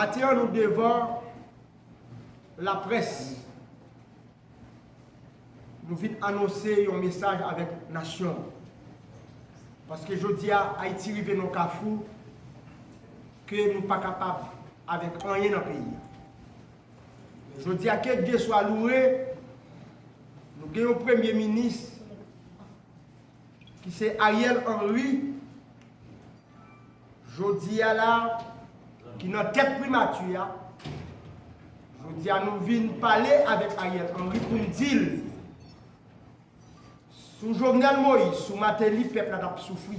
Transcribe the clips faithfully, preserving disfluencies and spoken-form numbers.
Maten an, nou devan laprès. Nou vin anonse yon mesaj avèk nasyon. Paske jodi a, Ayiti rive nan kafou ke nou pa kapab avèk anyen nan peyi a. Jodi a, ke Dye swa louwe, nou gen yon premye minis ki se Ariel Henry, jodi a la, ki nan tèt primati a. Jodi a, nou vin pale avèk Ariel Henry pou n di l, sou Jovenel Moïse, sou Martelly, pèp la t ap soufri.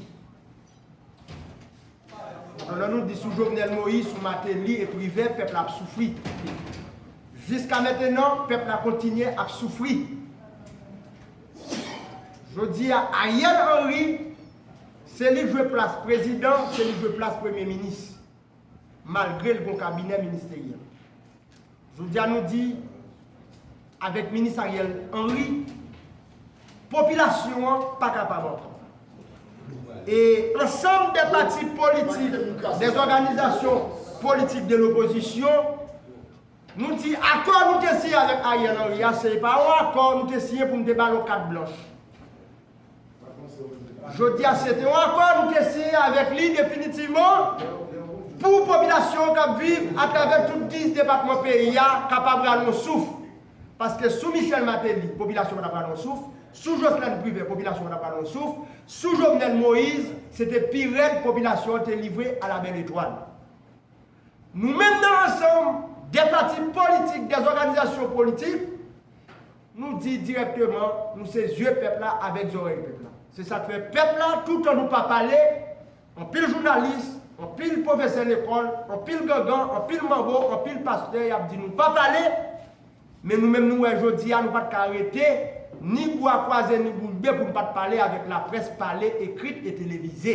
Pandan nou di sou Jovenel Moïse, sou Martelly e Privè, pèp la ap soufri. Jiska mentenan, pèp la kontinye ap soufri. Jodi a, Ariel Henry, se li k jwe plas prezidan, se li k jwe plas premye minis, malgre l gon kabinè ministeryèl. Jodi a, nou di, avèk minis Ariel Henry, popilasyon an pa kapab ankò. E ansanm de pati politik, de òganizasyon politik de lopozisyon, nou di akò nou te siyen avèk Ariel Henry a, se pa yon akò nou te siyen pou nou te ba l yon kat blanch. Jodi a, se te yon akò nou te siyen avèk li definitivman pou popilasyon k ap viv atravè tout dis depatman peyi a kapab rale yon souf. Paske sou Michel Martelly, popilasyon pa t ap rale yon souf. Sou Jocelyn Privert, popilasyon pa t ap rale yon souf. Sou Jovenel Moïse, se te pi rèd, popilasyon an te livre à la belle étoile. Nou menm nan ansanm de pati politik, de òganizasyon politik, nou di dirèkteman, nou se zye pèp la avèk zòrèy pèp la. Se sa k fè pèp la, toutan nou pa pale, anpil jounalis, anpil pwofesè lekòl, anpil gangan, anpil manbo, anpil pastè, y ap di nou pa pale, men nou menm nou wè jodi a, nou pa t ka rete, ni bwa kwaze, ni bouch be pou nou pa t pale avèk laprès pale, ekrit e televize.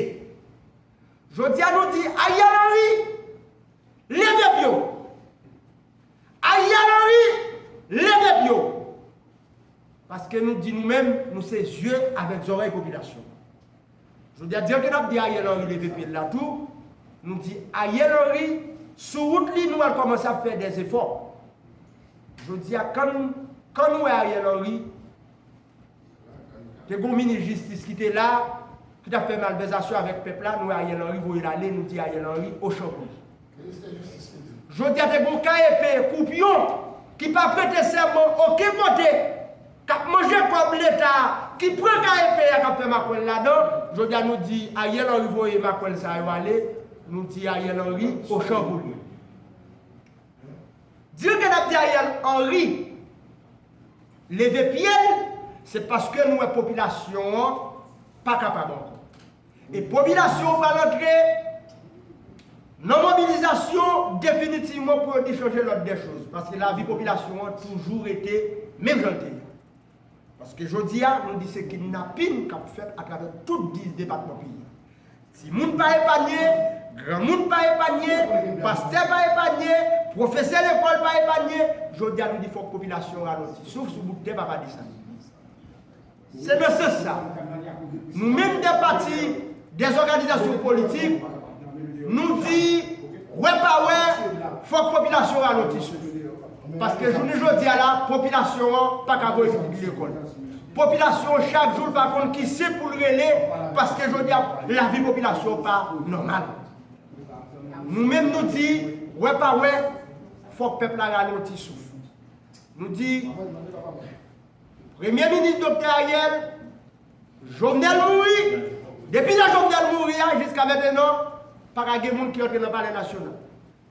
Jodi a, nou di Ariel Henry, leve pye w! Ariel Henry, leve pye w! Paske nou di nou menm, nou se zye avèk zòrèy popilasyon. Jodi a, di ke n ap di Ariel Henry leve pye l la tou, nou di Ariel Henry, sou wout li, nou al kòmanse ap fè dèzefò. Jodi a, kan, kan nou wè Ariel Henry, te gon minis jistis ki te la, ki t ap fè malvèzasyon avèk pèp la, nou wè Ariel Henry voye l ale, nou di Ariel Henry ochan pou li. Jodi a, te gon K E P koupyon ki pa prete sèman okenn kote, k ap manje kòb Leta, ki pran K E P a, k ap fè makwèl ladan. Jodi a, nou di Ariel Henry voye makwèl sa yo ale, nou di Ariel Henry ochan pou li. Di ke n ap di Ariel Henry leve pye l, se paske nou wè popilasyon an pa kapab ankò. E popilasyon an pral antre nan mobilizasyon definitivman pou yo di chanje lòd dè choz. Paske lavi popilasyon an toujou rete menm jan l te ye. Paske jodi a, nou di se kidnapin k ap fèt atravè tout dis depatman peyi a. Timoun pa epanye, granmoun pa epanye, pastè pa epanye, pwofesè lekòl pa epanye. Jodi a, nou di fòk popilasyon an rale yon ti souf sou bout tè Papa Desalin. Se nan sans sa, nou menm de pati, de òganizasyon politik, nou di, wè pa wè, fòk popilasyon an rale yon ti souf. Paske jounen jodi a la, popilasyon an pa ka voye pitit li lekòl. Popilasyon an chak jou l pa konn ki sen pou l rele, paske jodi a, lavi popilasyon an pa nòmal. Nou menm nou di, wè pa wè, fòk pèp la rale yon ti souf. Nou di, Premye minis Doktè Ariel, Jovenel mouri, depi lè Jovenel mouri a jiska mentenan, pa ka gen moun ki antre nan Palè Nasyonal.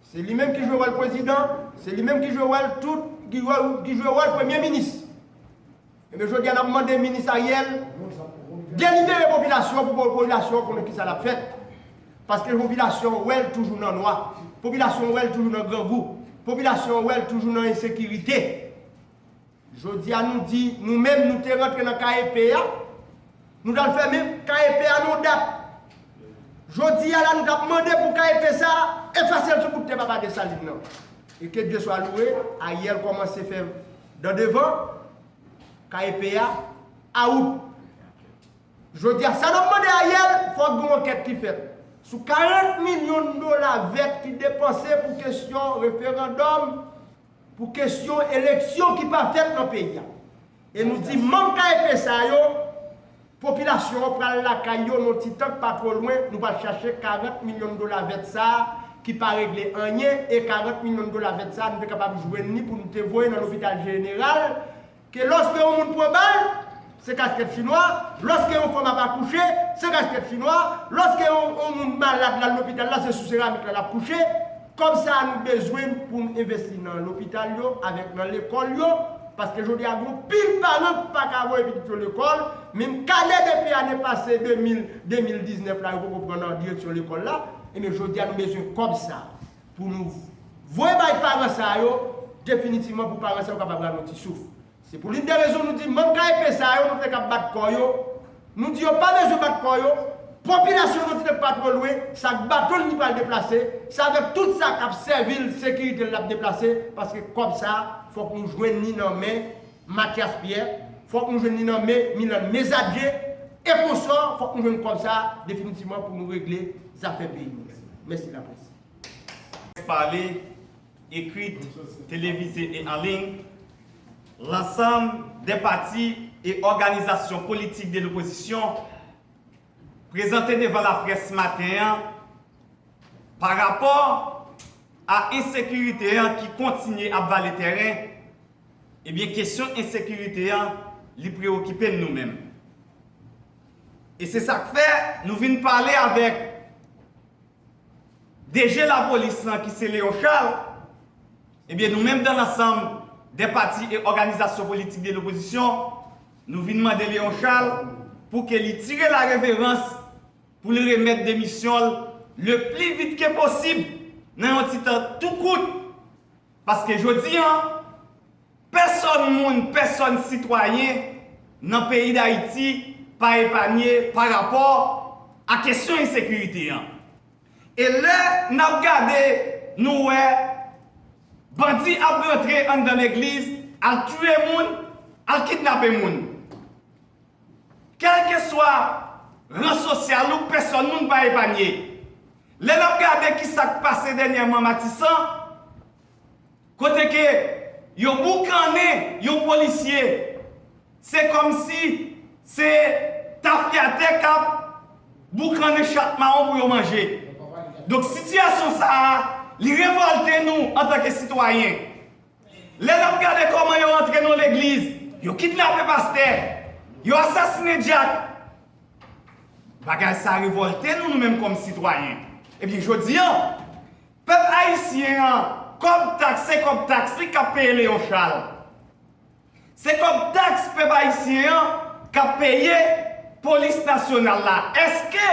Se li menm ki jwe wòl prezidan, se li menm ki jwe wòl tout, ki jwe, ki jwe wòl premye minis. Ebyen, jodi a, n ap mande minis Ariel delibere popilasyon an pou popilasyon an konnen kisa l ap fèt. Paske popilasyon an wè l toujou nan nwa. Popilasyon an wè l toujou nan grangou. Popilasyon an wè l toujou nan ensekirite. Jodi a, nou di, nou menm, nou te rantre nan K E P a, nou t al fèmen K E P a nan yon dat. Jodi a la, nou t ap mande pou K E P sa a efase l sou bout tè Papa Desalin nan. E ke Dye swa louwe, Ariel kòmanse fè dan devan, K E P a, out. Jodi a, sa n ap mande Ariel, fòk gen yon ankèt ki fèt Sou karant milyon dola vèt ki depanse pou kesyon referandòm, pou kesyon eleksyon ki pa fèt nan peyi a. E nou di manm K E P sa yo, popilasyon an pral lakay yo nan yon ti tan k pa twò lwen, nou pral chache karant milyon dola vèt sa a ki pa regle anyen, e karant milyon dola vèt sa a, nou te kapab jwenn li pou nou te voye nan lopital jeneral, ke lòske yon moun pran bal, se kaskèt chinwa, lòske yon fanm ap akouche, se kaskèt chinwa, lòske yon, yon moun malad la lopital la, se sou seramik la l ap kouche. Kòb sa a nou bezwen pou n envesti nan lopital yo, avèk nan lekòl yo, paske jodi a gen yon pil paran ki pa ka voye pitit yo lekòl, menm kadè depi ane pase de mil, de mil diznèf la, yo poko pran nan direksyon lekòl la, ebyen jodi a nou bezwen kòb sa a pou nou voye bay paran sa yo, definitivman pou paran sa yo kapab rale yon ti souf. Se pou l'une des raisons nou di manm K E P sa yo, nou te k ap bat kò yo, nou di yo pa bezwen bat kò yo, popilasyon nou di nèg pa twò lwen, sa k bato l li pral deplase, se avèk tout sa k ap sèvi l sekirite l l ap deplase, paske kòb sa a, fòk nou jwenn li nan men Mathias Pierre, fòk nou jwenn li nan men Milan Mezadye, e konsò, fòk nou jwenn kòb sa a definitivman pou nou regle zafè peyi nou. Mèsi laprès. Parler, écrite, télévisée et en ligne, l'ensemble des partis et organisations politiques de l'opposition présenté devant la presse matin an pa rapò a ensekirite an ki kontinye ap vale tèren, ebyen, kesyon ensekirite an, li preokipe n nou menm. E se sa k fè nou vin pale avèk D G lapolis lan ki se Léon Charles, ebyen nou menm dans l'ensemble des partis et organisations politiques de l'opposition, nou vin mande Léon Charles pou ke li tire la reverans, pou li remèt demisyon l le pli vit ke posib nan yon ti tan tou kout. Paske jodi an, pèsòn moun, pèsòn sitwayen nan peyi Dayiti pa epanye pa rapò a kesyon ensekirite an. E lè n ap gade, nou wè bandi ap rantre anndan legliz, al tiye moun, al kidnape moun. Kèlkeswa ran sosyal ou, pèsòn moun pa epanye. Lè n ap gade kisa k pase dènyèman Matisan, kote ke yo boukannen yon polisye, se kòmsi se tafyatè k ap boukannen chat mawon pou yo manje. Donk, sitiyasyon sa a, li revòlte nou antanke sitwayen. Lè n ap gade kòman yo rantre nan legliz, yo kidnape pastè, yo asasinen dyak. Bagay sa revòlte nou, nou menm kòm sitwayen. Ebyen, jodi an, pèp ayisyen an, kòb taks, se kòb taks li k ap peye Léon Charles. Se kòb taks pèp ayisyen an k ap peye polis nasyonal la. Èske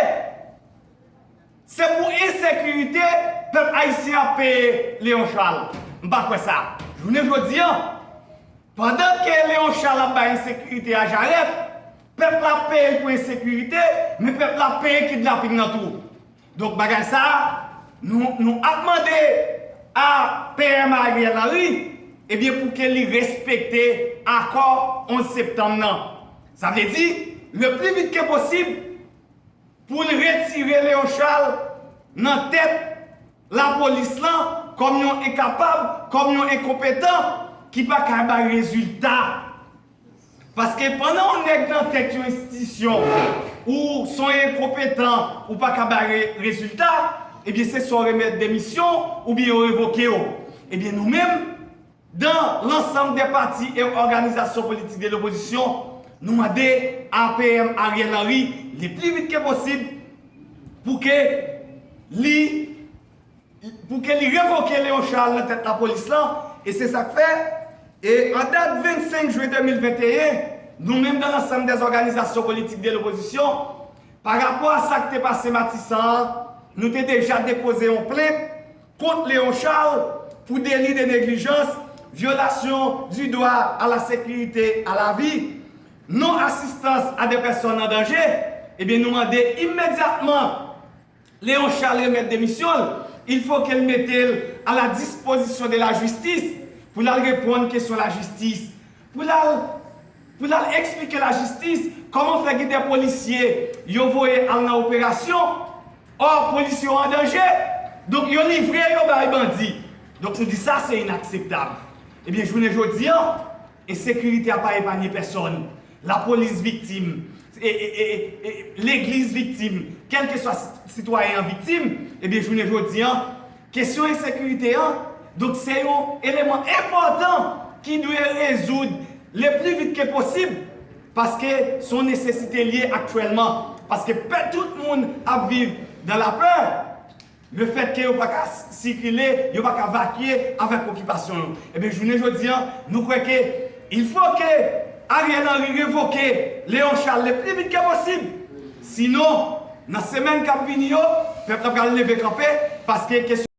se pou ensekirite pèp ayisyen ap peye Léon Charles? M pa kwè sa. Jounen jodi an, pandan ke Léon Charles ap bay ensekirite a jarèt, pèp la ap peye l pou ensekirite, men pèp la ap peye kidnaping nan tou. Donk, bagay sa a, nou, nou ap mande a P M Ariel Henry, ebyen, pou ke li respekte akò onz septanm nan. Sa vle di, le pli vit ke posib, pou l retire Léon Charles nan tèt lapolis lan kòm yon enkapab, kòm yon enkonpetan ki pa ka bay rezilta. Paske pandan yon nèg nan tèt yon enstitisyon, ou s on enkonpetan, ou pa ka bay re-, rezilta, ebyen se swa w remèt demisyon oubyen yo revoke w. Ebyen nou menm, dans l'ensemble des partis et organisations politiques de l'opposition, nou mande a P M Ariel Henry, le pli vit ke posib, pou ke li pou ke li revoke Léon Charles nan tèt lapolis lan, e se sa k fè, e an dat vennsenk jen de mil venteyen, nou menm dans l'ensemble des organisations politiques de l'opposition, pa rapò a sa k te pase Matisan an, nou te deja depoze yon plent kont Léon Charles pou délit de négligence, violation du droit à la sécurité, à la vie, non-assistance à des personnes en danger, ebyen nou mande imedyatman Léon Charles remèt demisyon l, il faut ke l mete l à la disposition de la justice pou l al reponn kesyon lajistis, pou l al, pou l al eksplike lajistis kòman fè gen de polisye yo voye al nan operasyon, Ò, polis yo an danje, donk yo livre yo bay bandi. Donk nou di sa se inakseptab. Ebyen, jounen jodi an, ensekirite a pa epanye pèsòn. Lapolis viktim, e, e, e, e, legliz viktim, kèlkeswa sitwayen an viktim, ebyen, jounen jodi an, kesyon ensekirite an, donk se yon eleman enpòtan ki dwe rezoud le pli vit ke posib, paske se yon nesesite l ye aktyèlman, paske pè tout moun ap viv dan lapè, lefètke yo pa ka sikile, yo pa ka vakye avèk okipasyon yo. Ebyen, jounen jodi an, nou kwè ke il faut que Ariel Henry revoke Léon Charles le pli vit ke posib. Sinon, nan semèn k ap vini yo, pèp la pral leve kanpe, paske kesyon